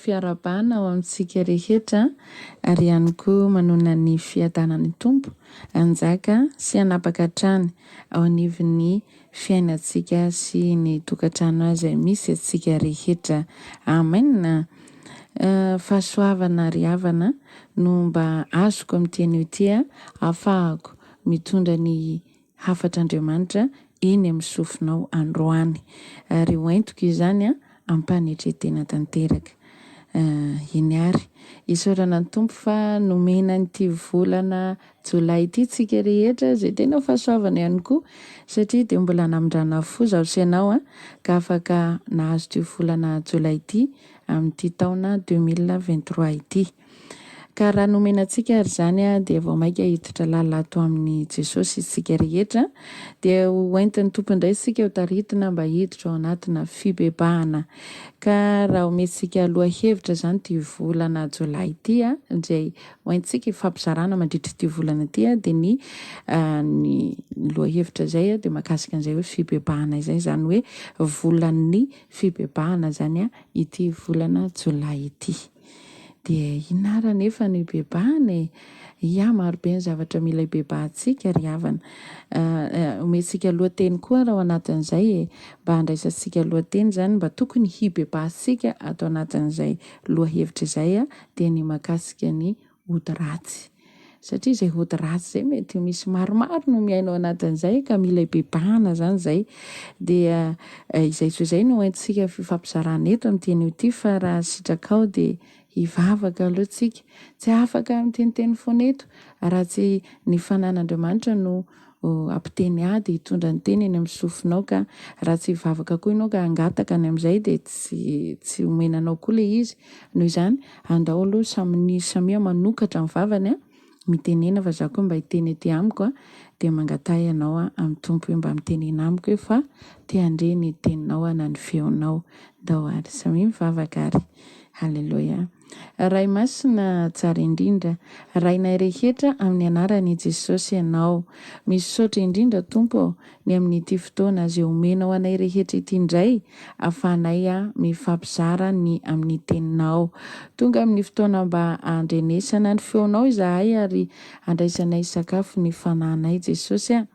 fiarahabana ho amintsika rehetra ary ihany koa manonona ny fiadanan'ny Tompo hanjaka sy hanapaka hatrany ao anivon'ny fiainantsika sy ny tokantrano izay misy antsika rehetra. Amen! Fahasoavana ry havana no mba azoko amin'ity anio ity ahafahako mitondra ny hafatr'Andriamanitra eny amin'ny sofinao androany. Ary ho entiko izany am-panetren-tena tanteraka. Eny àry. Isaorana ny Tompo fa nomena an'ity volana jolay ity tsika rehetra, izay tena fahasoavana ihany koa, satria dia mbola namindrana fo izaho sy ianao ka afaka nahazo ity volana jolay ity amin'ity taona 2023 ity. Ka raha nomena antsika ary izany dia vao mainka hiditra lalina ato amin'i Jesosy isika rehetra, dia ho entin'ny Tompo indray isika ho taritina mba hiditra ao anatina fibebahana. Ka raha omentsika lohahevitra izany ity volana jolay ity, izay ho entintsika hifampizarana mandritra ity volana ity dia ny ny lohahevitra izay dia mahakasika an'izay hoe fibebahana izay, izany hoe volan'ny fibebahana izany ity volana jolay ity. Dia inona ary anefa no hibebahana e? Ia, marobe ny zavatra mila hibebahantsika ry havana. Omentsika lohateny koa ary ao anatin'izay e! Mba handraisantsika lohateny izany, mba tokony hibebahantsika ato anatin'izay lohahevitra izay dia ny mahakasika ny ody ratsy. Satria izay ody ratsy izay mety misy maromaro no miaina ao anatin'izay ka mila hibebahana izany izay. Dia izay toy izay no entintsika fifampizarana eto amin'ity anio ity fa raha sitrakao dia hivavaka aloha tsika. Tsy afaka miteniteny foana eto raha tsy ny fanan'Andriamanitra no hampiteny ahy dia hitondra ny teny eny amin'ny sofinao ka raha tsy hivavaka koa ianao ka hangataka any amin'izay dia tsy tsy omena anao koa ilay izy. Noho izany, andao aloha samy samia manokatra ny vavany an, mitenena fa za koa mba hiteny aty amiko an, dia mangataha ianao amin'ny Tompo hoe mba mitenena amiko hoe fa te handre ny teninao aho na ny feonao. Ndao ary samia mivavaka ary. Haleloia. Ray Masina tsara indrindra, Rainay rehetra amin'ny anaran'i Jesosy Ianao. Misaotra indrindra Tompo ô ny amin'ity fotoana izay omenao anay rehetra ity indray afahanay mifampizara ny amin'ny teninao. Tonga amin'ny fotoana mba handrenesana ny feonao izahay ary handraisanay sakafo ny fanahinay Jesosy a.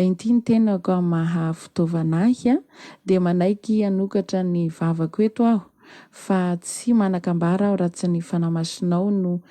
Inty ny tenako amin'ny maha fitaovana ahy dia manaiky hanokatra ny vavako eto aho. Fa tsy manan-kambara aho raha tsy ny Fanahy Masinao no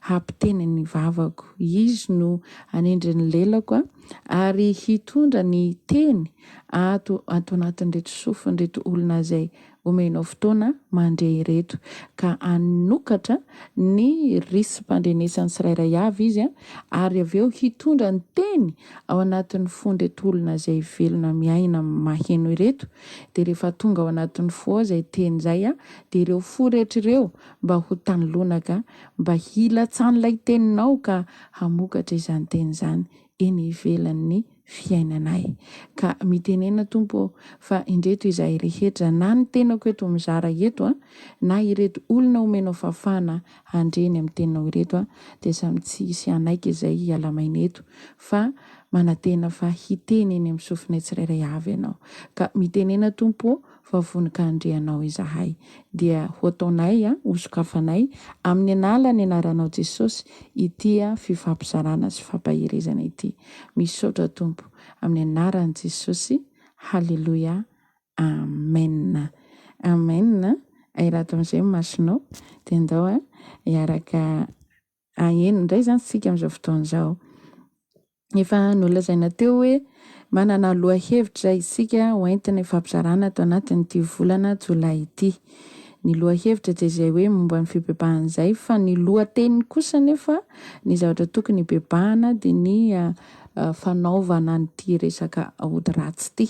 hampiteny ny vavako. Izy no hanendry ny lelako ary hitondra ny teny ato ato anatin'ireto sofin'ireto olona izay omenao fotoana mandre ireto. Ka hanokatra ny risim-pandrenesan'ny tsirairay avy Izy ary avy eo hitondra ny teny ao anatin'ny fon'ireto olona izay velona miaina maheno ireto. Dia rehefa tonga ao anatin'ny fo ao izay teny izay dia ireo fo rehetra ireo mba ho tany lonaka mba hilatsahan'ilay teninao ka hamokatra izany teny izany eny ivelan'ny fiainanay. Ka mitenena Tompo ô fa indreto izahay rehetra na ny tenako eto mizara eto na ireto olona omenao fahafahana handre ny amin'ny teninao ireto dia samy tsy hisy hanaiky izay hiala maina eto fa Manantena fa hiteny eny amin'ny sofinay tsirairay avy Ianao. Ka mitenena Tompo ô, fa vonon-ka handre Anao izahay. Dia ho ataonay, ho sokafanay, amin'ny analan'ny Anaranao Jesosy, ity fifampizarana sy fampaherezana ity. Misaotra Tompo. Amin'ny Anaran'i Jesosy. Haleloia. Amen. Amen. Ahirato amin'izay ny masonao. Dia ndao hiaraka Haheno indray izany isika amin'izao fotoana izao. Efa nolazaina teo hoe manana lohahevitra isika hoentina hifampizarana ato anatin'ity volana jolay ity. Ny lohahevitra dia izay hoe momba ny fibebahana izay fa ny lohateny kosa anefa ny zavatra tokony hibebahana dia ny fanaovana an'ity resaka ody ratsy ity.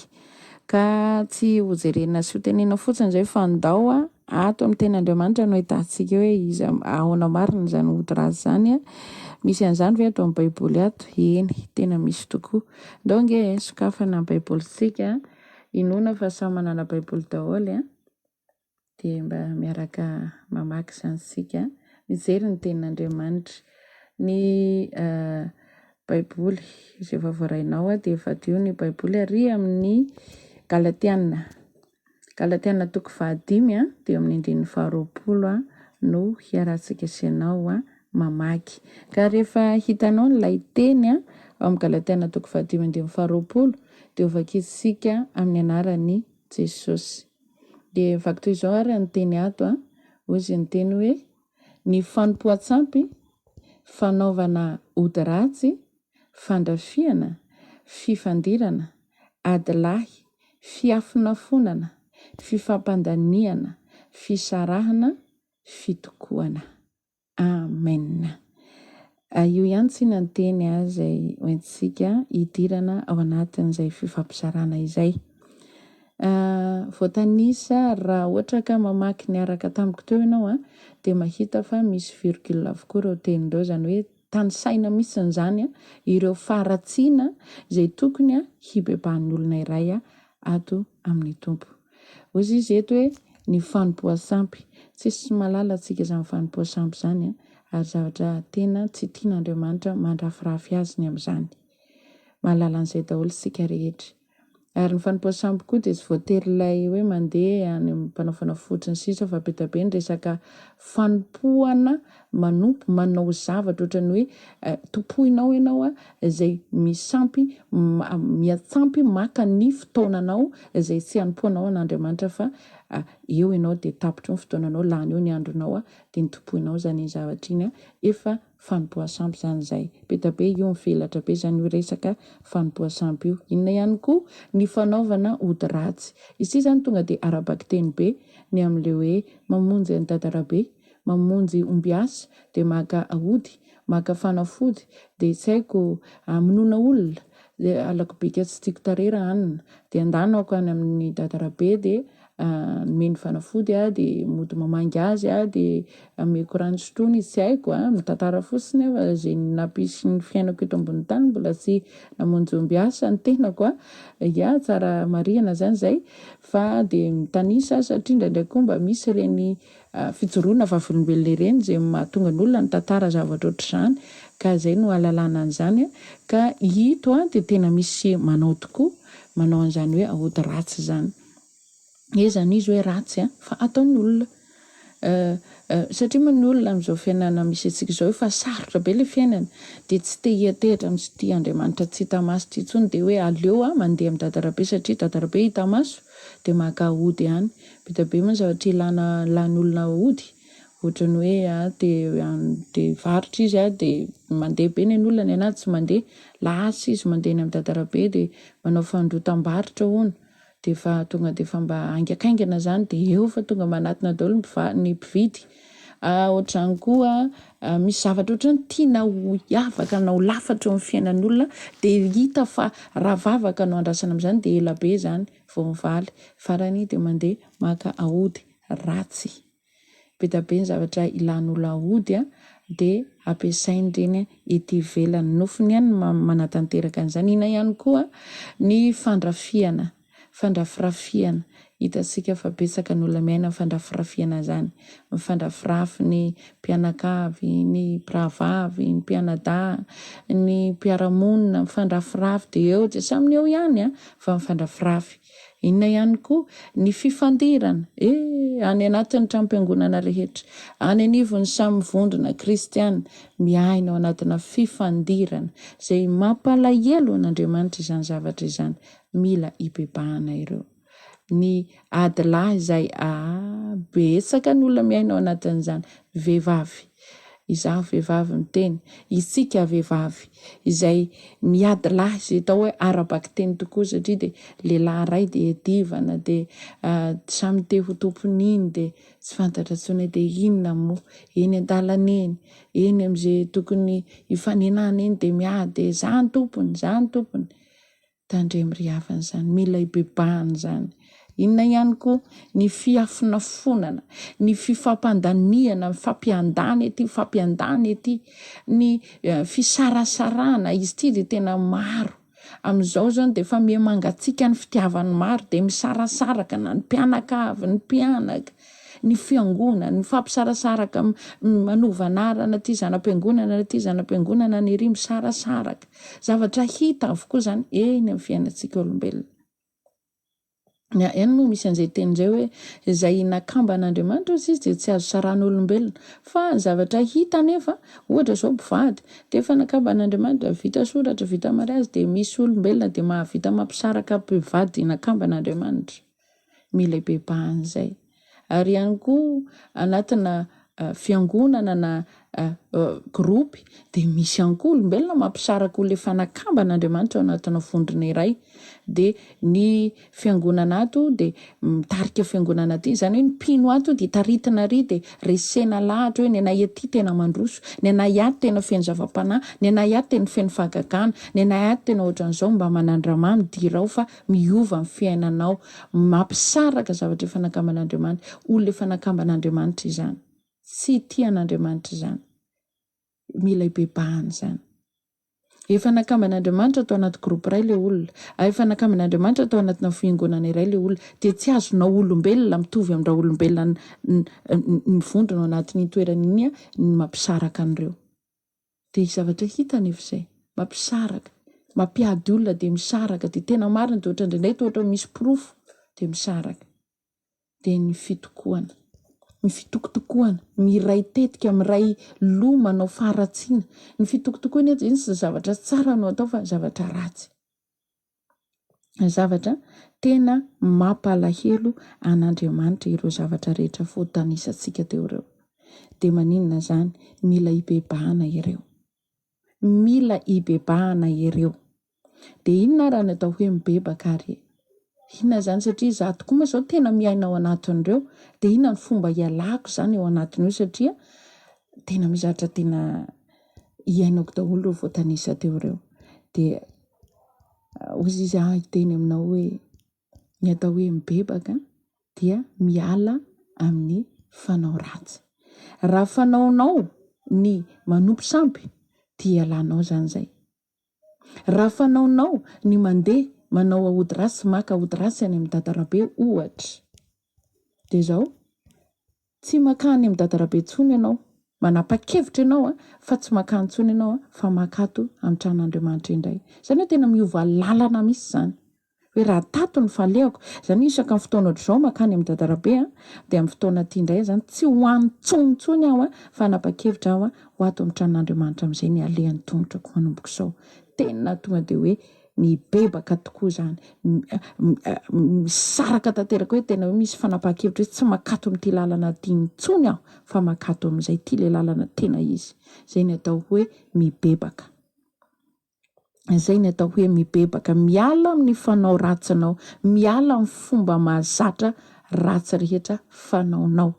Ka tsy hojerena sy hotenenina fotsiny izay fa ndao Ato amin'ny tenin'Andriamanitra no ahitantsika hoe iza, ahoana marina izany ody ratsy izany an? Misy an'izany ve ato amin'ny Baiboly ato? Eny, tena misy tokoa. Ndao ange e, sokafana ny Baibolintsika, inoana fa samy manana Baiboly daholo an? Dia mba miaraka mamaky izany isika, mijery ny tenin'Andriamanitra. Ny Baiboly izay efa voarainao dia vadio ny Baiboly ary amin'ny Galatiana. Galatiana toko fahadimy dia eo amin'ny andininy faharoapolo no hiarahantsika sy ianao mamaky. Ka rehefa hitanao ilay teny ao amin'ny Galatiana toko fahadimy andininy faharoapolo dia hovakintsika amin'ny anaran'i Jesosy. Dia mivaky toy izao ary ny teny ato a, hoy izy niteny hoe, ny fanompoan-tsampy, fanaovana ody ratsy, fandrafiana, fifandirana, adilahy, fiafonafonana, fifampandaniana, fisarahana, fitokoana. Amen. Io ihany tsinona ny teny izay hoentintsika hidirana ao anatin'izay fifampizarana izay. Voatanisa raha ohatra ka mamaky niaraka tamiko teo ianao dia mahita fa misy virgule avokoa ireo teny ireo, izany hoe tanisaina mihitsy izany ireo faharatsiana izay tokony hibebahan'ny olona iray ato amin'ny Tompo. Hoy izy eto hoe ny fanompoan-tsampy. Tsisy mahalala antsika izany fanompoan-tsampy izany ary zavatra tena tsy tian'Andriamanitra mandrafirafy azy ny amin'izany. Mahalala an'izay daholo isika rehetra. Ary ny fanompoan-tsampy koa dia tsy voatery ilay hoe mandeha any amin'ny mpanao fanafody sy ny sisa fa be dia be ny resaka fanompoana manompo, manao zavatra ohatran'ny hoe tompoinao ianao izay misampy, miatsampy maka ny fotoananao izay tsy hanompoanao an'Andriamanitra fa eo ianao dia tapitra eo ny fotoananao, lany eo ny andronao dia ny tompoinao izany iny zavatra iny efa fanompoan-sampy izany izay. Be dia be io mivelatra be izany io resaka fanompoan-sampy io. Inona ihany koa ny fanaovana ody ratsy. Izy ity izany tonga dia ara-bakiteny be ny amin'ilay hoe mamonjy an'i Dadarabe, mamonjy ombiasy dia maka ody, maka fanafody dia tsy haiko hamonoana olona, dia halako bika tsy tiako tarehy raha hanina, dia andanako any amin'i Dadarabe dia nomeny fanafody aho dia mody mamangy azy aho dia ameko rano sotroina izy tsy haiko a, mitantara fotsiny aho fa izay nampisy ny fiainako eto ambony tany mbola tsy namonjy ombiasa ny tenako a, ya tsara marihana zany izay fa dia mitanisa aho satria indraindray koa mba misy ireny fijoroana vavolombelona ireny izay mahatonga ny olona mitantara zavatra ohatr'izany ka izay no ahalalana an'izany ka ito dia tena misy manao tokoa manao an'izany hoe aody ratsy izany e zany izy hoe ratsy fa ataon'ny olona satria moa ny olona amin'izao fiainana misy antsika izao efa sarotra be ilay fiainana dia tsy te hiantehitra amin'ity Andriamanitra tsy hita maso ity intsony dia hoe aleo aho mandeha amin'i Dadarabe satria Dadarabe hita maso dia maka ody any. Be dia be moa ny zavatra ilana ilàn'ny olona ody, ohatran'ny hoe te te hivarotra izy dia mandeha be ny an'olona, ny an'ahy tsy mandeha, lasa izy mandeha eny amin'ny Dadarabe dia manao fanondrotam-barotra hono, dia efa tonga dia efa mba haingakaingana izany dia eo fa tonga manatona daholo ny mpiva- ny mpividy. Ohatr'izany koa misy zavatra ohatran'ny tiana ho hiavaka na ho lafatra eo amin'ny fiainan'olona dia hita fa raha vavaka no andrasana amin'izany dia ela be izany vao mivaly. Farany dia mandeha maka aody ratsy. Be dia be ny zavatra ilan'olona aody dia ampiasainy ireny ety ivelany. Nofony ihany no manatanteraka an'izany. Inona ihany koa ny fandrafihana, fandrafirafihana. Hitantsika fa betsaka ny olona miaina ny fandrafirafihana izany. Mifandrafirafy ny mpianakavy, ny mpirahavavy, ny mpianadahy, ny mpiara-monina, mifandrafirafy dia eo dia samy eo ihany fa mifandrafirafy. Inona ihany koa? Ny fifandirana, eh! any anatin'ny tranom-piangonana rehetra, any anivon'ny samy vondrona kristiana, miaina ao anatina fifandirana izay mampalahelo an'Andriamanitra izany zavatra izany, mila hibebahana ireo. Ny ady lahy izay ah betsaka ny olona miaina ao anatin'izany, vehivavy, izaho vehivavy miteny, isika vehivavy izay miady lahy izay atao hoe ara-bakiteny tokoa satria dia lehilahy iray dia iadivana dia samy te ho tompon'iny dia tsy fantatra intsony hoe dia inona moa, eny an-dalana eny, eny amin'izay tokony hifanenana eny dia miady dia za ny tompony, za ny tompony. Tandremo ry havana izany, mila ibebahana izany. Inona ihany koa? Ny fiafonafonana, ny fifampandanihana, mifampiandany ety, mifampiandany ety, ny fisarasarahana, izy ity dia tena maro. Amin'izao izany dia efa miha mangatsiaka ny fitiavan'ny maro, dia misarasaraka na ny mpianakavy, ny mpianaka, ny fiangonana, mifampisarasaraka, manova anarana aty zana-piangonana aty zana-piangonana any ery, misarasaraka. Zavatra hita avokoa izany eny amin'ny fiainantsika olombelona. Any moa misy an'izay teny izay hoe izay nakamban'Andriamanitra hozy izy dia tsy azo sarahan'olombelona. Fa ny zavatra hita anefa, ohatra izao mpivady, dia efa nakamban'Andriamanitra, vita soratra, vita mariazy, dia misy olombelona dia mahavita mampisaraka mpivady nakamban'Andriamanitra. Mila hibebahana izay. Ary ihany koa anatina fiangonana na gropy dia misy ihany koa olombelona mampisaraka olona efa nakamban'Andriamanitra ao anatina vondrona iray. Dia ny fiangonana ato dia mitarika fiangonana aty, izany hoe ny mpino ato dia taritina ary dia resena lahatra hoe ny anay aty tena mandroso, ny anay ato tena feno zava-panahy, ny anay ato tena feno fahagagana, ny anay ato tena ohatran'izao, mba manandrama midira ao fa miova ny fiainanao, mampisaraka zavatra efa nakamban'Andriamanitra, olona efa nakamban'Andriamanitra izany, tsy tia an'Andriamanitra izany, mila hibebahana izany. Efa nakamban'Andriamanitra tao anaty groupe iray ilay olona, efa nakamban'Andriamanitra tao anatina fiangonana iray ilay olona, dia tsy azonao olombelona mitovy amin-draolombelona mivondrona ao anatin'iny toerana iny ny mampisaraka an'ireo. Dia zavatra hita anefa izay, mampisaraka, mampiady olona dia misaraka, dia tena marina dia ohatra indraindray toa ohatra misy porofo dia misaraka. Dia ny fitokoana, ny fitokotokoana, miray tetika, miray loha manao faharatsiana. Ny fitokotokoana eto izany tsy zavatra tsara no atao fa zavatra ratsy. Zavatra tena mampalahelo an'Andriamanitra ireo zavatra rehetra voatanisantsika teo ireo. Dia maninona izany? Mila hibebahana ireo. Mila hibebahana ireo. Dia inona ary ny atao hoe mibebaka ary e? Inona izany satria izaho tokoa moa izao tena miaina ao anatin'ireo. Dia inona ny fomba hialako izany ao anatin'io satria tena misy zavatra tena iainako daholo ireo voatanisa teo ireo. Dia hozy izy aho hiteny aminao hoe ny atao hoe mibebaka dia miala amin'ny fanao ratsy. Raha fanaonao ny manompo sampy dia ialanao izany izay. Raha fanaonao ny mandeha manao aody ratsy maka aody ratsy any amin'i Dadarabe ohatra dia izao, Tsy makany amin'i Dadarabe intsony ianao. Manapa-kevitra ianao fa tsy makany intsony ianao fa maka ato amin'ny tranon'Andriamanitra indray. Izany hoe tena miova lalana mihitsy izany. Hoe raha tato ny falehako, izany hoe isaka ny fotoana ohatr'izao makany amin'i Dadarabe dia amin'ny fotoana aty indray izany tsy ho any intsony intsony aho fa hanapa-kevitra aho ho ato amin'ny tranon'Andriamanitra amin'izay ny alehan'ny tongotrako manomboka izao. Tena tonga dia hoe mibebaka tokoa izany, misaraka tanteraka hoe tena hoe misy fanapahan-kevitra hoe tsy mankato amin'ity lalana ity intsony aho fa mankato amin'izay ity ilay lalana tena izy. Izay ny atao hoe mibebaka. Izay ny atao hoe mibebaka, miala amin'ny fanao ratsinao, miala amin'ny fomba mahazatra ratsy rehetra fanaonao.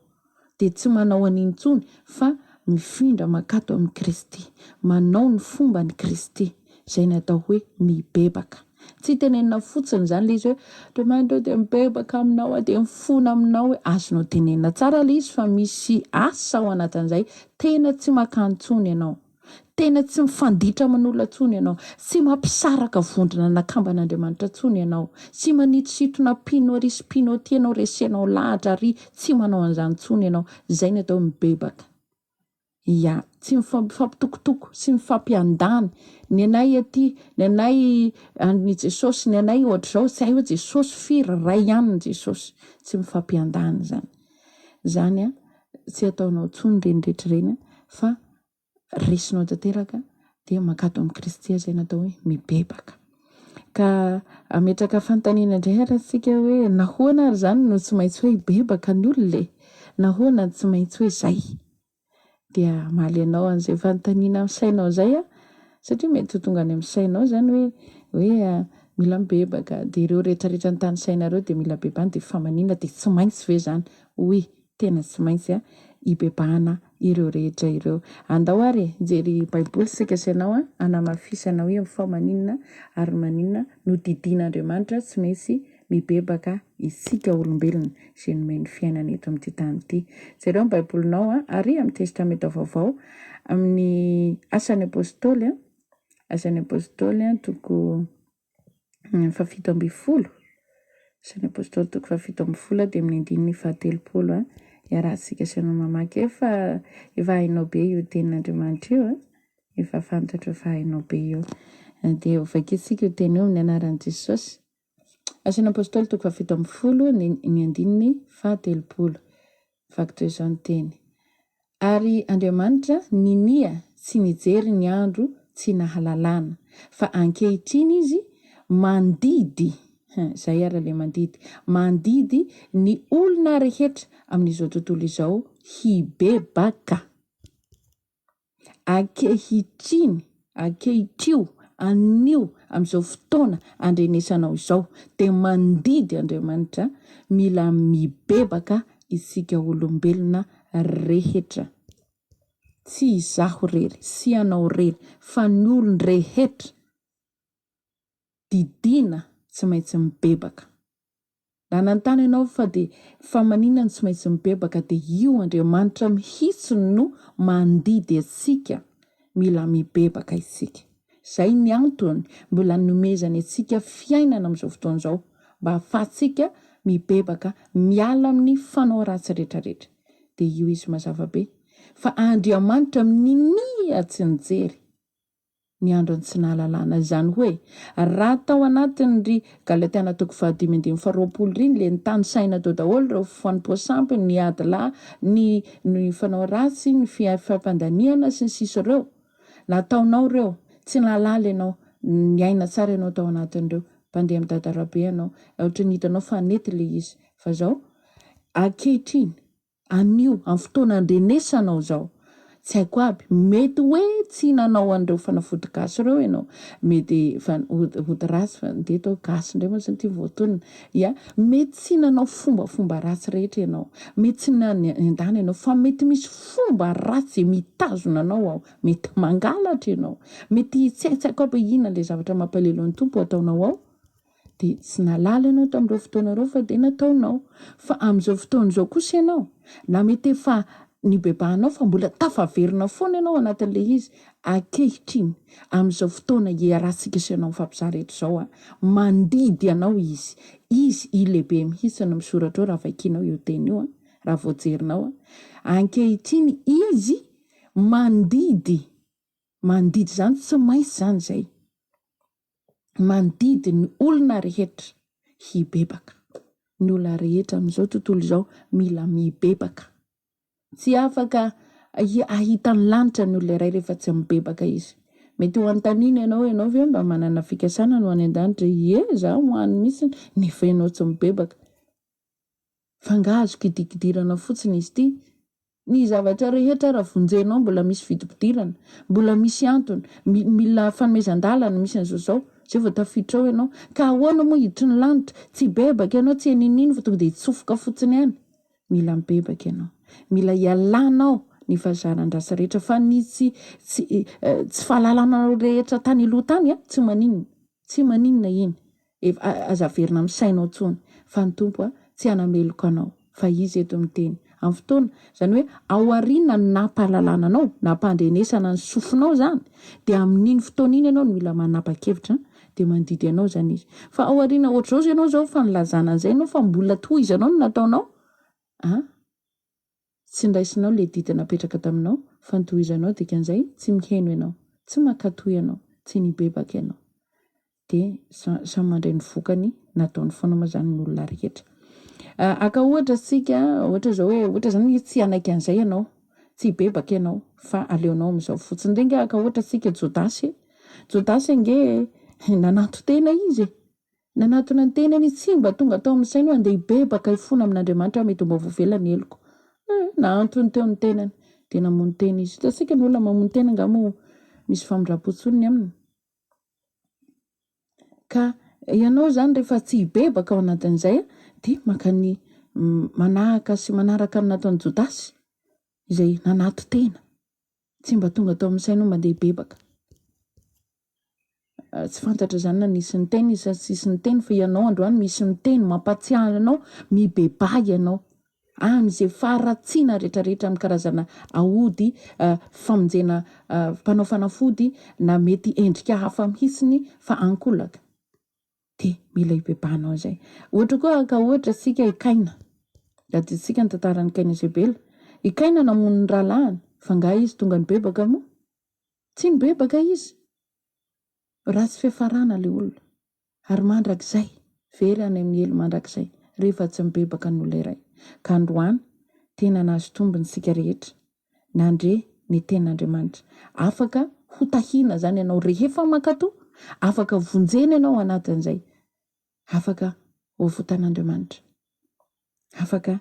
Dia tsy manao an'iny intsony fa mifindra mankato amin'i Kristy. Manao ny fomban'i Kristy. Izay ny atao hoe mibebaka. Tsy tenenina fotsiny izany ilay izy hoe, Andriamanitra ô dia mibebaka aminao aho, dia mifona aminao hoe. Azonao tenenina tsara ilay izy fa misy asa ao anatin'izay, tena tsy makany intsony ianao. Tena tsy mifanditra aman'olona intsony ianao. Tsy mampisaraka vondrona nakamban'Andriamanitra intsony ianao. Tsy manitositona mpino ary sy mpino aty ianao, resenao lahatra ary tsy manao an'izany intsony ianao. Izay ny atao hoe mibebaka. Ya, tsy mifampitokotoko sy mifampiandany. Ny anay aty, ny anay an'i Jesosy, ny anay ohatr'izao, tsy hay hoe Jesosy firy, ray ihany ny Jesosy. Tsy mifampiandany izany. Izany an, tsy ataonao intsony ireny rehetra ireny fa resinao tanteraka dia mankato amin'i Kristy izay natao hoe mibebaka. Ka ametraka fanontaniana indray ary isika hoe nahoana ary izany no tsy maintsy hoe hibebaka ny olona e? Nahoana no tsy maintsy hoe izay? Dia hamaly anao an'izay fanontaniana amin'ny sainao izay aho satria mety ho tonga any amin'ny sainao izany hoe hoe mila mibebaka dia ireo rehetrarehetra notanisainareo dia mila bebahana dia fa maninona dia tsy maintsy ve izany? Oui, tena tsy maintsy hibebahana ireo rehetra ireo. Andao ary e, hijery Baiboly isika sy ianao hanamafisana hoe fa maninona ary maninona no didian'Andriamanitra tsy maintsy mibebaka isika olombelona izay nomeny fiainana eto amin'ity tany ity. Jereo ny Baibolinao ary amin'ny Testamenta Vaovao amin'ny Asan'ny Apostoly, Asan'ny Apostoly toko fahafito ambin'ny folo, Asan'ny Apostoly toko fahafito ambin'ny folo dia amin'ny andininy fahatelopolo iarahantsika sy ianao mamaky. Efa efa hainao be io tenin'Andriamanitra io, efa fantatro fa hainao be io. Dia ho vakintsika io teny io amin'ny anaran'i Jesosy. Asan'ny Apostoly toko faha-17 ny ny andininy faha-30. Vaky toy izao ny teny, Ary Andriamanitra ninia tsy nijery ny andro tsy nahalalana, fa ankehitriny Izy mandidy, hein, izay ary ilay mandidy, mandidy ny olona rehetra amin'izao tontolo izao hibebaka. Ankehitriny, ankehitrio, anio, amin'izao fotoana andrenesanao izao, dia mandidy Andriamanitra, mila mibebaka isika olombelona rehetra. Tsy izaho irery sy ianao irery fa ny olon-drehetra didiana tsy maintsy mibebaka. Raha nanontany ianao fa dia fa maninona no tsy maintsy mibebaka dia io Andriamanitra mihitsy no mandidy antsika mila mibebaka isika. Izay ny antony mbola nomezany antsika fiainana amin'izao fotoana izao mba ahafahantsika mibebaka miala amin'ny fanao ratsy rehetra rehetra. Dia io izy mazava be fa Andriamanitra minia tsy nijery ny andron'ny tsy nahalalana. Izany hoe, raha tao anatin'ry Galatiana toko fahadimy andininy faharoapolo ry iny le nitanisaina teo daholo ireo fanompoan-sampy, ny ady lahy, ny ny fanao ratsy, ny fampandaniana sy ny sisa ireo. Nataonao ireo, tsy nahalala ianao, niaina tsara ianao tao anatin'ireo, mpandeha midadarabe ianao, ohatran'ny hitanao fa nety le izy. Fa zao, ankehitriny, Anio, amin'ny fotoana andrenesanao izao, tsy haiko aby, mety hoe tsy nanao an'ireo fanafody gasy ireo ianao, mety fa ody ratsy fa ndeha atao gasy indray moa zany ity voatonona, ya, mety tsy nanao fombafomba ratsy rehetra ianao, mety tsy niandany ianao, fa mety misy fomba ratsy mitazona anao ao, mety mangalatra ianao, mety tsy hay tsy haiko aby hoe inona ilay zavatra mampalahelo ny Tompo ataonao ao, Dia tsy nahalala ianao tamin'ireo fotoana ireo fa dia nataonao. Fa amin'izao fotoana izao kosa ianao, na mety efa nibebahanao fa mbola tafaverina foana ianao anatin'ilay izy ankehitriny, amin'izao fotoana iarahantsika sy ianao mifampizara eto izao an, mandidy anao Izy. Izy, i lehibe mihitsy no misoratra eo raha vakianao io teny io an, raha voajerinao an. Ankehitriny Izy mandidy, mandidy izany tsy maintsy izany izay. Mandidy ny olona rehetra hibebaka. Ny olona rehetra amin'izao tontolo izao mila mibebaka. Tsy afaka hahita ny lanitra ny olona iray rehefa tsy mibebaka izy. Mety ho anontaniana ianao, ianao ve mba manana fikasana ny ho any an-danitra? Ie, za ho any mihitsy, nefa ianao tsy mibebaka. Fa nga azo kidikidirana fotsiny izy ity? Ny zavatra rehetra ara vonjenao mbola misy fidipidirana, mbola misy antony, mila fanomezan-dalana, misy an'izao izao, zay vao tafiditra ao ianao. Ka ahoana moa hiditry ny lanitra? Tsy hibebaka ianao, tsy haninino fa tonga dia hitsofoka fotsiny any. Mila mibebaka ianao. Mila ialanao ny fahazaran-dratsy rehetra fa ny tsy tsy tsy fahalalanao rehetra tany aloha tany an, tsy maninona, tsy maninona iny. Efa aza averina amin'ny sainao intsony fa ny Tompo tsy hanameloka anao fa Izy eto miteny amin'ny fotoana, izany hoe aoriana ny nampahalalana anao, nampandrenesana ny sofinao izany dia amin'iny fotoana iny ianao no mila manapa-kevitra dia mandidy anao izany Izy. Fa aoriana ohatr'izao izao ianao izao fa nilazana an'izay ianao fa mbola tohizanao ny nataonao an! Tsy nraisinao le didy napetraka taminao fa notohizanao dikan'izay tsy miheno ianao, tsy mankato ianao, tsy nibebaka ianao. Dia samy mandray ny vokany nataony foana moa zany ny olona rehetra. Haka ohatra isika, ohatra zao hoe ohatra zany hoe tsy hanaiky an'izay ianao, tsy hibebaka ianao fa aleonao amin'izao fotsiny. Ndry ange haka ohatra isika Jodasy e! Jodasy ange nananton-tena izy e! Nanatona ny tenany izy, tsy mba tonga tao amin'ny sainy hoe andeha hibebaka hifona amin'Andriamanitra aho mety ho mba voavela ny heloko. Eh, nahantony teo ny tenany, dia namono tena izy. Hitantsika ny olona mamono tena angaha moa misy famindram-po intsony ny aminy? Ka ianao izany rehefa tsy hibebaka ao anatin'izay dia maka ny manahaka sy manaraka ny nataon'i Jodasy izay nanaton-tena. Tsy mba tonga tao amin'ny sainy hoe mandeha hibebaka. Tsy fantatra izany na nisy niteny izy sa tsisy niteny fa ianao androany misy miteny mampatsiahy anao mibebaha ianao amin'izay faharatsiana rehetrarehetra amin'ny karazana aody famonjena mpanao fanafody na mety endrika hafa mihitsiny fa ankolaka dia mila hibebahanao izay. Ohatra koa ka ohatra isika i Kaina, tadidintsika ny tantaran'i Kaina sy Abela, i Kaina namono ny rahalahiny fa angaha izy tonga nibebaka moa? Tsy nibebaka izy. Ratsy fiafarana ilay olona. Ary mandrakizay. Very any amin'ny helo mandrakizay rehefa tsy mibebaka ny olona iray. Ka androany, tena nahazo tombony isika rehetra nandre ny tenin'Andriamanitra. Afaka hotahiana izany ianao rehefa mankatò, afaka vonjena ianao anatin'izay, afaka hoavotan'Andriamanitra, afaka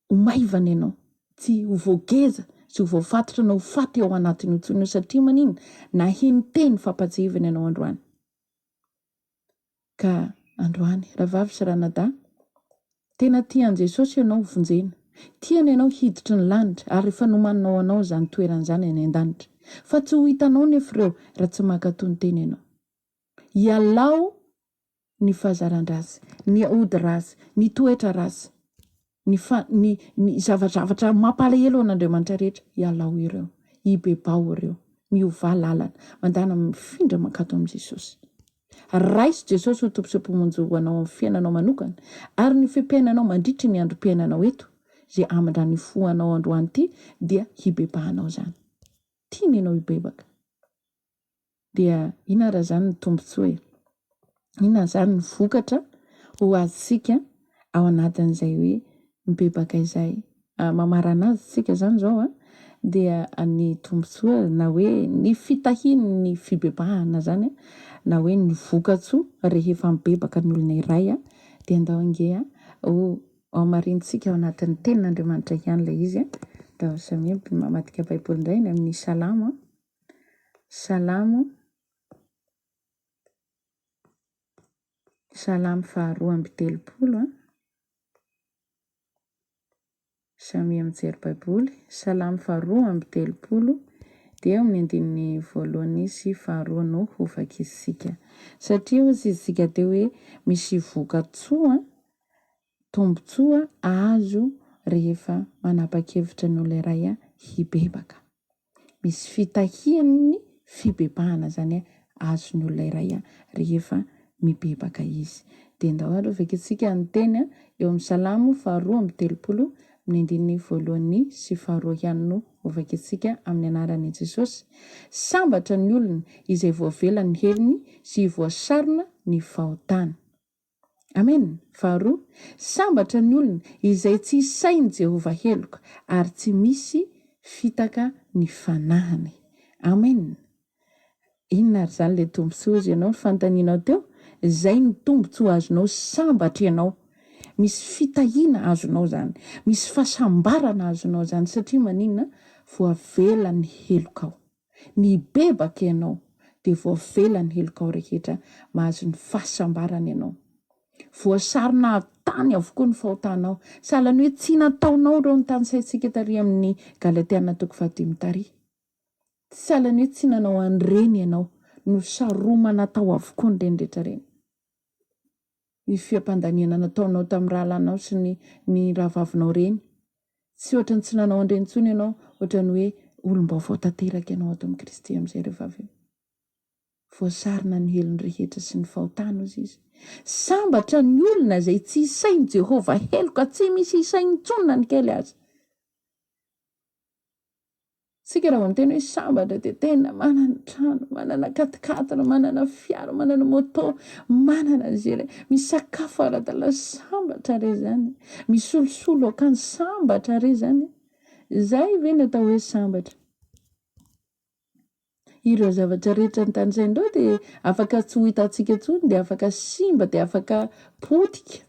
ho maivana ianao, tsy ho voageza, tsy ho voafatotra na ho faty ao anatin'io intsony io satria maninona? Naheno teny fampatsiahivana ianao androany. Ka androany, rahavavy sy ranadahy, tena tia an'i Jesosy ianao ho vonjena. Tiany ianao hiditry ny lanitra ary efa nomanina ho anao izany toerana izany any an-danitra. Fa tsy ho hitanao nefa ireo raha tsy mankatò ny teny ianao. Ialao ny fahazaran-dratsy, ny ody ratsy, ny toetra ratsy, ny fa, ny, ny zavazavatra mampalahelo an'Andriamanitra rehetra, ialao ireo, ibebaho ireo, miovà lalana, mandàna mifindra mankato amin'i Jesosy. Raiso Jesosy ho Tompo sy Mpamonjy ho anao amin'ny fiainanao manokana ary ny fe-piainanao mandritry ny androm-piainanao eto, izay hamindran'ny fo anao androany ity dia hibebahanao izany. Tiany ianao hibebaka. Dia inona ary izany ny tombontsoa e? Inona izany ny vokatra ho azontsika ao anatin'izay hoe mibebaka izay? Mamarana azy isika izany izao an, dia ny tombontsoa na hoe ny fitahian'ny fibebahana izany an, na hoe ny vokatsoa rehefa mibebaka ny olona iray an, dia andao ange ho hamarinintsika ao anatin'ny tenin'Andriamanitra ihany ilay izy an. Andao samia mamadika baiboly indray any amin'ny Salamo an. Salamo, Salamo faharoa amby telopolo an. Samia mijery Baiboly. Salamo faharoa amby telopolo dia eo amin'ny andininy voalohany sy faharoa no hovakisika. Satria hozy isika teo hoe misy vokatsoa, tombontsoa azo rehefa manapa-kevitra ny olona iray hibebaka. Misy fitahian'ny fibebahana izany azon'ny olona iray rehefa mibebaka izy. Dia ndao aloha vakintsika ny teny eo amin'ny Salamo faharoa amby telopolo amin'ny andininy voalohany sy faharoa ihany no hovakintsika amin'ny anaran'i Jesosy. Sambatra ny olona izay voavela ny helony sy voasarona ny fahotany. Amena. Faharoa, sambatra ny olona izay tsy isain'i Jehovah heloka ary tsy misy fitaka ny fanahiny. Amena. Inona ary izany ilay tombontsoa hozy ianao ny fanontanianao teo? Izay ny tombontsoa azonao, sambatra ianao. Misy fitahiana azonao izany, misy fahasambarana azonao izany satria maninona? Voavela ny helokao. Mibebaka ianao dia voavela ny helokao rehetra, mahazo ny fahasambarana ianao. Voasarona avy tany avokoa ny fahotanao. Sahala ny hoe tsy nataonao ireo notanisaintsika tary amin'ny Galatiana toko fahadimy tary. Sahala ny hoe tsy nanao an'ireny ianao. Nosaromana tao avokoa ny ireny rehetra ireny. Ny fiampandaniana nataonao tamin'ny rahalahinao sy ny ny rahavavinao ireny. Tsy ohatran'ny tsy nanao an'ireny intsony ianao, ohatran'ny hoe olom-baovao tanteraka ianao ato amin'i Kristy amin'izay rehefa avy eo. Voasarona ny helony rehetra sy ny fahotany, hozy izy. Sambatra ny olona izay tsy isain'i Jehovah heloka, tsy misy isainy intsony na ny kely aza. Tsika raha vao miteny hoe sambatra dia tena manana trano, manana quat-quatre, manana fiara, manana moto, manana an'izay re, misakafo ara-dalàna, sambatra re zany e! Misolosolo akanjo, sambatra re zany e! Zay ve ny atao hoe sambatra? Ireo zavatra rehetra notanisaina ireo dia afaka tsy ho hitantsika intsony, dia afaka simba, dia afaka potika.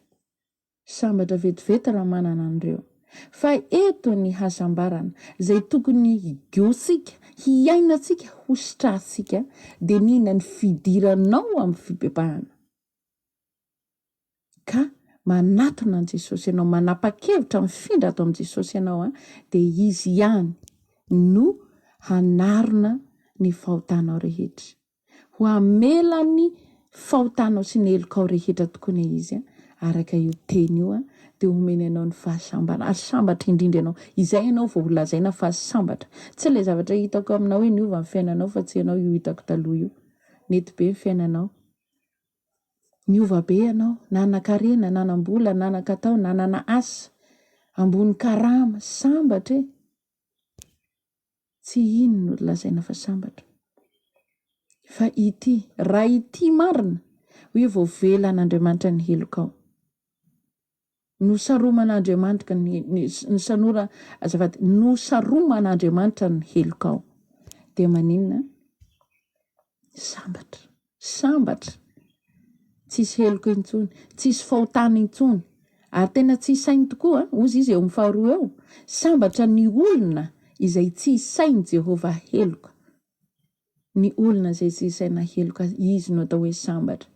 Sambatra vetivety raha manana an'ireo. Fa eto ny hasambarana, izay tokony higotsika, hiainantsika, hositrahantsika, dia ny inona? Ny fidiranao amin'ny fibebahana. Ka manatona an'i Jesosy ianao, manapa-kevitra mifindra ato amin'i Jesosy ianao, dia Izy ihany no hanarona ny fahotanao rehetra. Ho hamela ny fahotanao sy ny helokao rehetra tokoa anie Izy, araka io teny io, dia homeny anao ny fahasambarana, ary sambatra indrindra ianao. Izay ianao vao ho lazaina fa sambatra. Tsy ilay zavatra hitako aminao hoe niova ny fiainanao fa tsy ianao io hitako taloha io. Nety be ny fiainanao. Niova be ianao, nanan-karena, nanam-bola, nanan-katao, nanana asa, ambony karama, sambatra e! Tsy iny no lazaina fa sambatra. Fa ity, raha ity marina, Hoe voavelan'Andriamanitra ny helokao. Nosaroman'Andriamanitra ny, ny, sanora, azafady, nosaroman'Andriamanitra ny helokao. Dia maninona? Sambatra. Sambatra. Tsisy heloka intsony. Tsisy fahotana intsony. Ary tena tsy isainy tokoa, hozy izy eo amin'ny faharoa eo, sambatra ny olona izay tsy isain'i Jehovah heloka. Ny olona izay tsy isaina heloka, izy no atao hoe sambatra.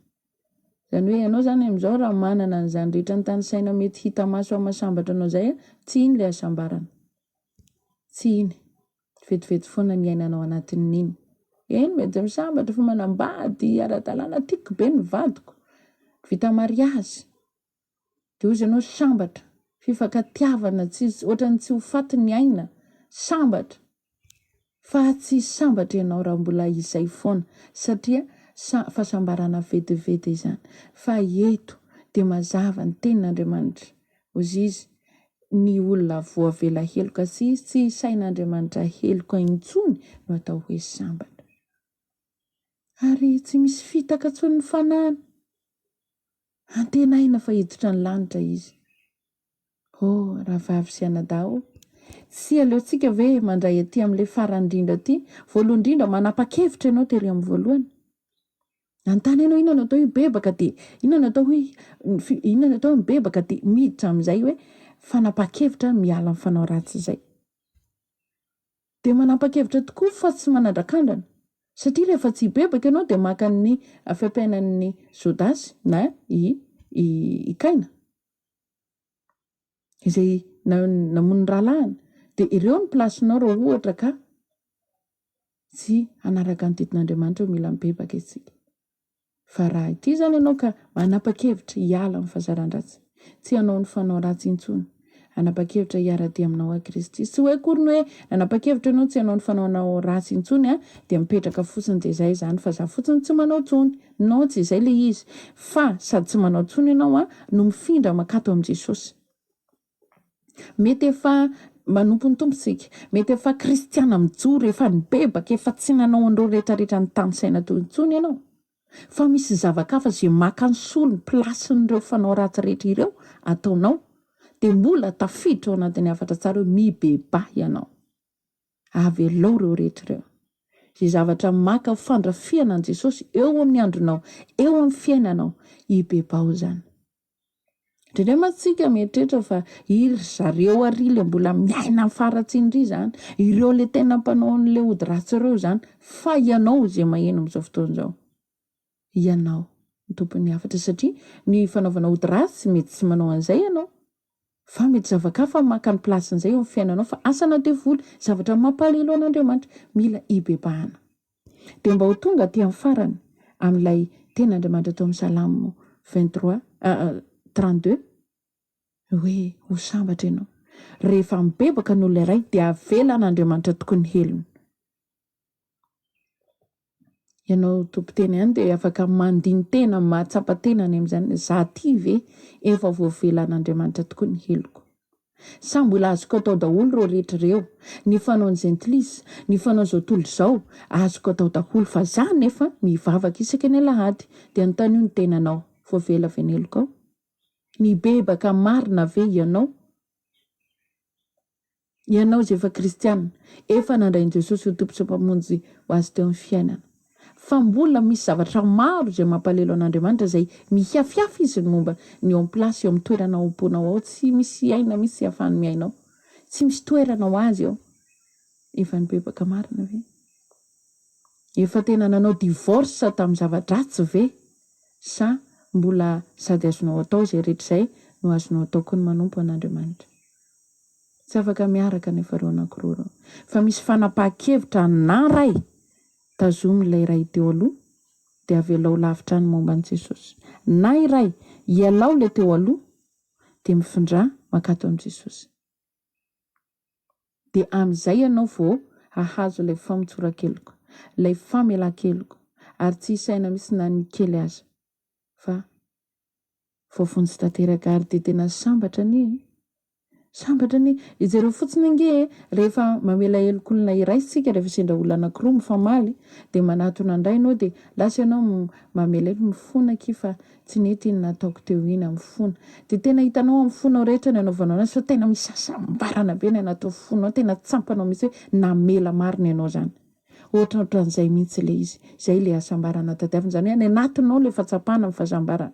Izany hoe ianao izany amin'izao raha manana an'izany rehetra notanisaina mety hita maso hamasambatra anao izay, tsy iny ilay hasambarana. Tsy iny. Vetivety foana ny iainanao anatin'iny. Eny, mety misambatra fa manambady ara-dalàna, tiako be ny vadiko, vita mariazy. Dia hozy ianao sambatra, fifankatiavana tsisy, ohatran'ny tsy ho faty ny aina, sambatra. Fa tsy sambatra ianao raha mbola izay foana satria sa fahasambarana vetivety izany. Fa eto dia mazava ny tenin'Andriamanitra, hozy izy, ny olona voavela heloka sy tsy isain'Andriamanitra heloka intsony no atao hoe sambatra. Ary tsy misy fitaka intsony ny fanahiny. Antenaina fa hiditra ny lanitra izy. Oh, rahavavy sy anadahy ô, tsy aleontsika ve mandray aty amin'ilay farany indrindra aty? Voalohany indrindra, manapa-kevitra ianao tery amin'ny voalohany. Nanontany ianao inona no atao hoe mibebaka dia inona no atao hoe inona no atao hoe mibebaka dia miditra amin'izay hoe fanapahan-kevitra miala amin'ny fanao ratsy izay. Dia manapa-kevitra tokoa fa tsy manandrakandrana. Satria rehefa tsy hibebaka ianao dia maka ny fiampiainan'i Jodasy na i i Kaina izay namono ny rahalahiny. Dia ireo ny place-nao raha ohatra ka tsy hanaraka ny didin'Andriamanitra hoe mila mibebaka isika. Fa raha ity izany ianao ka manapa-kevitra hiala amin'ny fahazaran-dratsy, tsy hanao ny fanao ratsy intsony, hanapa-kevitra hiara-dia aminao aho Kristy. Tsy hoe akory ny hoe nanapa-kevitra ianao tsy hanao ny fanaonao ratsy intsony an, dia mipetraka fotsiny dia izay izany fa za fotsiny tsy manao intsony. Non, tsy izay ilay izy. Fa sady tsy manao intsony ianao an, no mifindra mankato amin'i Jesosy. Mety efa manompo ny Tompo isika, mety efa kristiana mijoro, efa nibebaka, efa tsy nanao an'ireo rehetrarehetra notanisaina teo intsony ianao, fa misy zava-kafa izay maka ny solony, place-n'ireo fanao ratsy rehetra ireo ataonao, dia mbola tafiditra ao anatin'ny hafatra tsara hoe mibebaha ianao. Avelao ireo rehetra ireo. Izay zavatra maka ho fandrafihana an'i Jesosy eo amin'ny andronao, eo amin'ny fiainanao, ibebaho izany. Indraindray mantsy tsika mieritreritra fa iry zareo ary le mbola miaina amin'ny faharatsiana iry izany, ireo le tena mpanao an'le ody ratsy ireo izany, fa ianao izay maheno amin'izao fotoana izao, ianao no tompon'ny hafatra satria ny fanaovana ody ratsy mety tsy manao an'izay ianao fa mety zava-kafa maka ny place-n'izay eo amin'ny fiainanao fa asana devoly, zavatra mampalahelo an'Andriamanitra, mila hibebahana. Dia mba ho tonga aty amin'ny farany amin'ilay tenin'Andriamanitra tao amin'ny Salamo 23, 32, hoe ho sambatra ianao. Rehefa mibebaka ny olona iray dia avelan'Andriamanitra tokoa ny helony. Ianao tompon-teny ihany dia afaka mandini-tena, mahatsapa tena any amin'izany, za ty ve efa voavelan'Andriamanitra tokoa ny heloko? Sa mbola azoko atao daholo ireo rehetra ireo? Ny fanaon'ny jentilisa, ny fanaon'izao tontolo izao, azoko atao daholo fa za nefa mivavaka isaky ny alahady dia anontanio ny tenanao, voavela ve ny helokao? Mibebaka marina ve ianao? Ianao izay efa kristiana, efa nandray an'i Jesosy ho Tompo sy Mpamonjy ho azy teo amin'ny fiainana. Fa mbola misy zavatra maro izay mampalelo an'Andriamanitra izay mihiafiafy Izy ny momba ny eo amin'ny place eo amin'ny toerana ao am-ponao ao, tsy misy aina mihitsy ahafahany miaina ao, tsy misy toerana ho Azy ao. Efa nibebaka marina ve? Efa tena nanao divorce tamin'ny zava-dratsy ve? Sa mbola sady azonao atao izay rehetra izay no azonao atao koa ny manompo an'Andriamanitra? Tsy afaka miaraka anefa ireo anankiroa ireo. Fa misy fanapahan-kevitra na ray, tazomy ilay iray teo aloha dia avelao lavitra any momba an'i Jesosy. Na iray, ialao ilay teo aloha dia mifindrà mankato amin'i Jesosy. Dia amin'izay ianao vao hahazo ilay famotsoran-keloka, ilay famelan-keloka, ary tsy hisaina mihitsy na ny kely aza fa voavonjy tanteraka ary dia tena sambatra anie e! Sambatra anie, jereo fotsiny ange e, rehefa mamela heloka olona iray isika, rehefa sendra olona anakiroa mifamaly, dia manatona indray ianao dia lasa ianao mamela heloka, mifona akia fa tsy nety iny nataoko teo iny, amin'ny fona. Dia tena hitanao amin'ny fonao rehetra ny anaovanao anazy fa tena misy hasambarana be ny anatin'ny fonao, tena tsampanao mihitsy hoe namela marina ianao izany. Ohatrohatran'izay mihitsy ilay izy. Izay ilay hasambarana tadiavina. Izany hoe any anatinao ilay fahatsapana ny fahasambarana.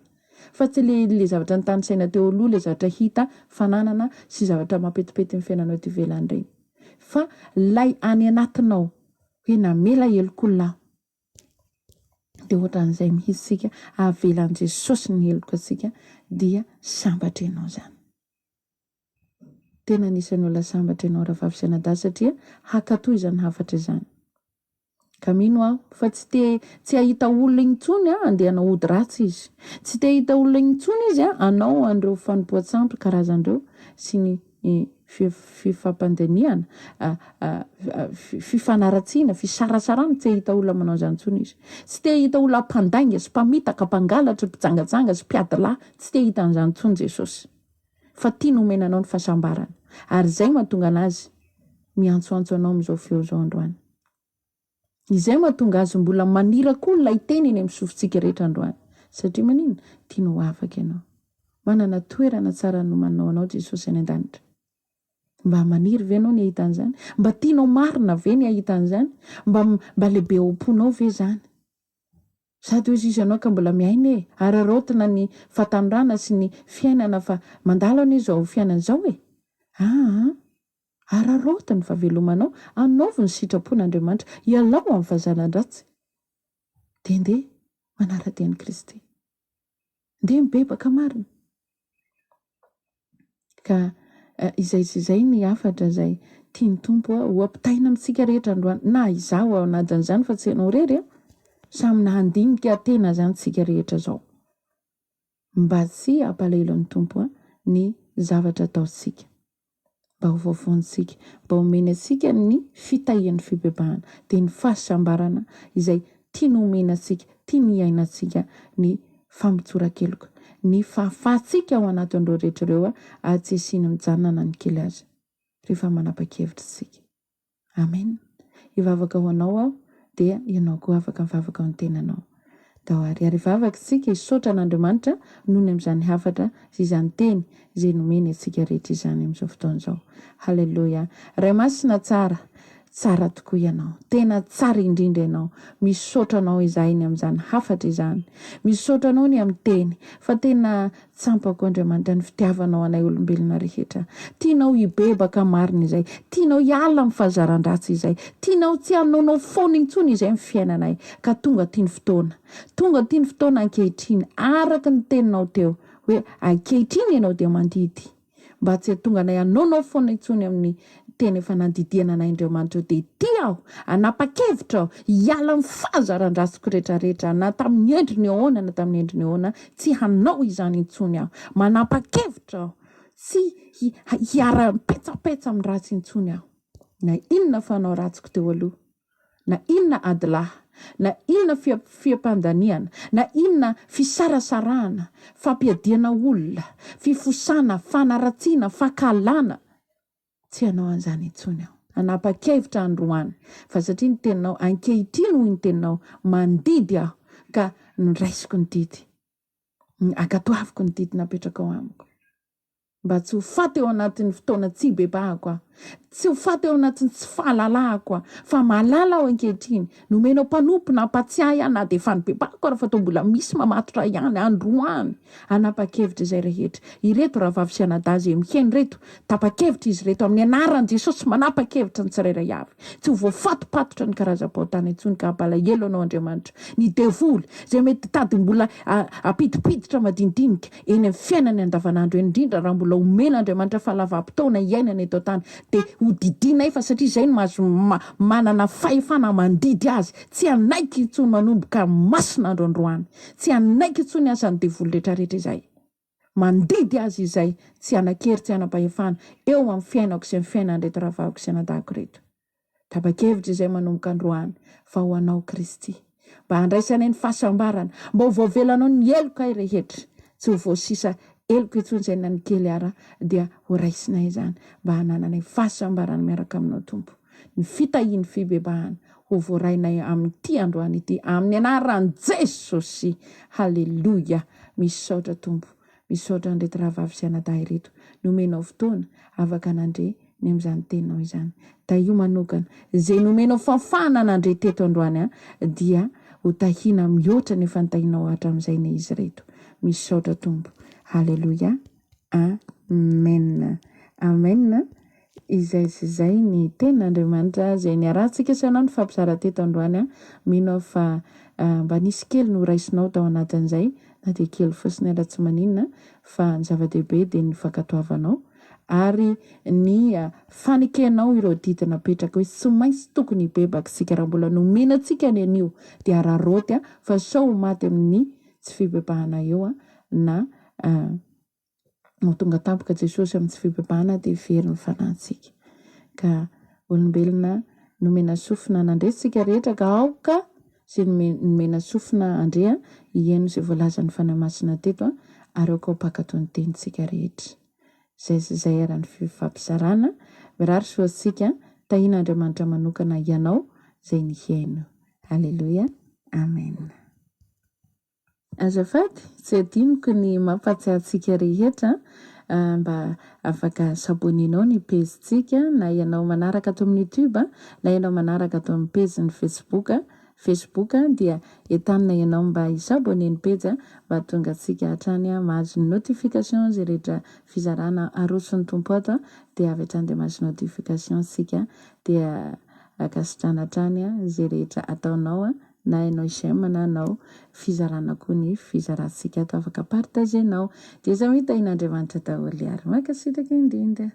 Fa tsy ilay ilay zavatra notanisaina teo aloha, ilay zavatra hita, fananana sy zavatra mampetipety ny fiainanao ety ivelany ireny. Fa ilay any anatinao hoe namela helok'olona aho. Dia ohatran'izay mihitsy isika, avelan'i Jesosy ny heloka antsika dia sambatra ianao izany. Tena anisan'ny olona sambatra ianao rahavavy sy anadahy satria hankatò izany hafatra izany. Ka mino aho fa tsy te tsy hahita olona intsony andeha hanao ody ratsy izy. Tsy te hahita olona intsony izy hanao an'ireo fanompoan-tsampy karazany ireo sy ny fifampandinihana, fifanaratsiana, fisarasarana, tsy hahita olona manao an'izany intsony izy. Tsy te hahita olona mpandainga sy mpamitaka, mpangalatra, mpijangajanga sy mpiady lahy, tsy te hahita an'izany intsony Jesosy. Fa tiany homena anao ny fahasambarana. Ary izay mahatonga anazy miantsoantso anao amin'izao feo izao androany. Izay mahatonga azy mbola manira koa ilay teny eny amin'ny sofintsika rehetra androany. Satria maninona? Tiany ho afaka ianao. Manana toerana tsara nomaninao anao Jesosy any an-danitra. Mba maniry ve ianao ny hahita an'izany? Mba tianao marina ve ny hahita an'izany? Mba mba lehibe ao am-ponao ve izany? Sady hozy izy ianao ka mbola miaina e! Araraotina ny fahatanorana sy ny fiainana fa mandalo anie izao fiainana izao e! Aa! Araraoty ny fahavelomanao, anaovy ny sitrapon'Andriamanitra, ialao amin'ny fahazaran-dratsy, dia ndeha manara-dia an'i Kristy. Ndeha mibebaka marina. Ka izay sy izay ny hafatra izay tian'ny Tompo ho ampitaina amintsika rehetra androany, na izaho ao anatin'izany fa tsy ianao irery an! Samy nahandinika tena izany tsika rehetra izao. Mba tsy hampalahelo an'ny Tompo ny zavatra ataontsika. Mba ho voavonjintsika, mba homeny antsika ny fitahian'ny fibebahana, dia ny fahasambarana izay tiany homena antsika, tiany hiainantsika ny famotsoran-keloka, ny fahafahantsika ao anatin'ireo rehetra ireo ary tsy hisiany mijanona na ny kely aza rehefa manapa-kevitra isika. Amen. Hivavaka ho anao aho dia ianao koa afaka mivavaka ho ny tenanao. Ndao ary ary hivavaka isika hisaotra an'Andriamanitra noho ny amin'izany hafatra sy izany teny izay nomeny antsika rehetra izany amin'izao fotoana izao. Haleloia. Ray Masina tsara, tsara tokoa Ianao. Tena tsara indrindra Ianao. Misaotra Anao izahay ny amin'izany hafatra izany. Misaotra Anao ny amin'ny teny fa tena Tsampako Andriamanitra ny fitiavanao anay olombelona rehetra. Tianao hibebaka marina izay. Tianao hiala amin'ny fahazaran-dratsy izay. Tianao tsy hanaonao foana intsony izay amin'ny fiainanay. Ka tonga aty ny fotoana. Tonga aty ny fotoana ankehitriny araka ny teninao teo hoe ankehitriny ianao dia mandidy. Mba tsy hahatonga anay hanaonao foana intsony amin'ny teny efa nandidiana anay Andriamanitra eo dia ity aho hanapa-kevitra aho hiala amin'ny fahazaran-dratsiko rehetrarehetra na tamin'ny endriny ahoana na tamin'ny endriny ahoana tsy hanao izany intsony aho manapa-kevitra aho tsy hiara-petsapetsa amin'ny ratsy intsony aho na inona fanao ratsiko teo aloha na inona adilahy, na inona fiampandaniana, na inona fisarasarahana, fampiadiana olona, fifosana, fanaratsiana, fankahalana, tsy hanao an'izany intsony aho. Hanapa-kevitra androany, fa satria ny teninao, ankehitriny hoy ny teninao, mandidy aho, ka noraisiko ny didy, ankatoaviko ny didy napetrakao amiko. Mba tsy ho faty ao anatin'ny fotoana tsy hibebahako aho, tsy ho faty ao anatin'ny tsy fahalalahako aho, fa mahalala aho ankehitriny, nomenao mpanompo nampatsiahy ahy na dia efa nibebahako ary fa toa mbola misy mamatotra ahy ihany androany hanapa-kevitra izay rehetra. Ireto rahavavy sy anadahy izay mihaino ireto, tapa-kevitra izy ireto amin'ny anaran'i Jesosy manapa-kevitra ny tsirairay avy. Tsy ho voafatopatotra ny karazam-pahotana intsony ka hampalahelo anao Andriamanitra. Ny devoly izay mety hitady mbola hampidipiditra madinidinika Eny amin'ny fiainany andavanandro eny indrindra raha mbola omen'Andriamanitra fahalavam-potoana hiainana eto an-tany dia ho didiana efa satria izay no mahazo manana fahefana mandidy azy tsy hanaiky intsony manomboka mason'andro androany tsy hanaiky intsony asan'ny devoly retraretra izay mandidy azy izay tsy hanan-kery tsy hanam-pahefana eo amin'ny fiainako sy amin'ny fiainan'ireto rahavaviko sy anadahiko ireto. Tapa-kevitra izay manomboka androany fa ho anao Kristy. Mba handraisanay ny fahasambarana, mba ho voavelanao ny helokay rehetra, tsy ho voasisa heloka intsony izay na ny kely ara dia ho raisinay izany mba hanananay fahasambarana miaraka aminao Tompo. Ny fitahian'ny fibebahana ho voarainay amin'ity androany ity amin'ny anaran'i Jesosy. Haleloia. Misaotra Tompo. Misaotra an'ireto rahavavy sy anadahy ireto nomenao fotoana afaka nandre ny amin'izany teninao izany. Tahio manokana izay nomenao fahafahana nandre teto androany dia ho tahiana mihoatra ny efa nitahianao hatramin'izay anie izy ireto. Misaotra Tompo. Haleloia. Amen. Amen. Izay sy izay ny tenin'Andriamanitra izay niarahantsika sy ianao nifampizara teto androany an. Mino aho fa mba nisy kely noraisinao tao anatin'izay na dia kely fotsiny ara tsy maninona fa ny zava-dehibe dia ny fankatoavanao ary ny fanekenao ireo didy napetraka hoe tsy maintsy tokony hibebaka isika raha mbola nomena antsika ny anio dia araraoty fa sao ho maty amin'ny tsy fibebahana eo na ho tonga tampoka Jesosy amin'ny tsy fibebahana dia very ny fanahintsika. Ka olombelona nomena sofina nandre isika rehetra ka aoka izay nomena sofina handre hihaino izay voalazan'ny Fanahy Masina teto ary aoka ho mpankatò ny tenintsika rehetra. Izay sy izay ary ny fifampizarana. Mirary soa antsika. Tahian'Andriamanitra manokana ianao izay nihaino. Aleloia. Amen. Azafady, tsy adinoko ny mampatsiahy antsika rehetra mba afaka s'abonner-nao ny pejintsika na ianao manaraka ato amin'ny youtube na ianao manaraka ato amin'ny pejin'ny facebook Facebook dia entanina ianao mba hi-s'abonner ny pejy mba hahatonga antsika hatrany mahazo ny notification izay rehetra fizarana aroson'ny Tompo ato dia avy hatrany dia mahazo notification isika dia ankasitrahana hatrany izay rehetra ataonao na ianao j'aime na anao fizarana koa ny fizarantsika ato afaka partager-nao dia samy hitahian'Andriamanitra daholo ary mankasitraka indrindra.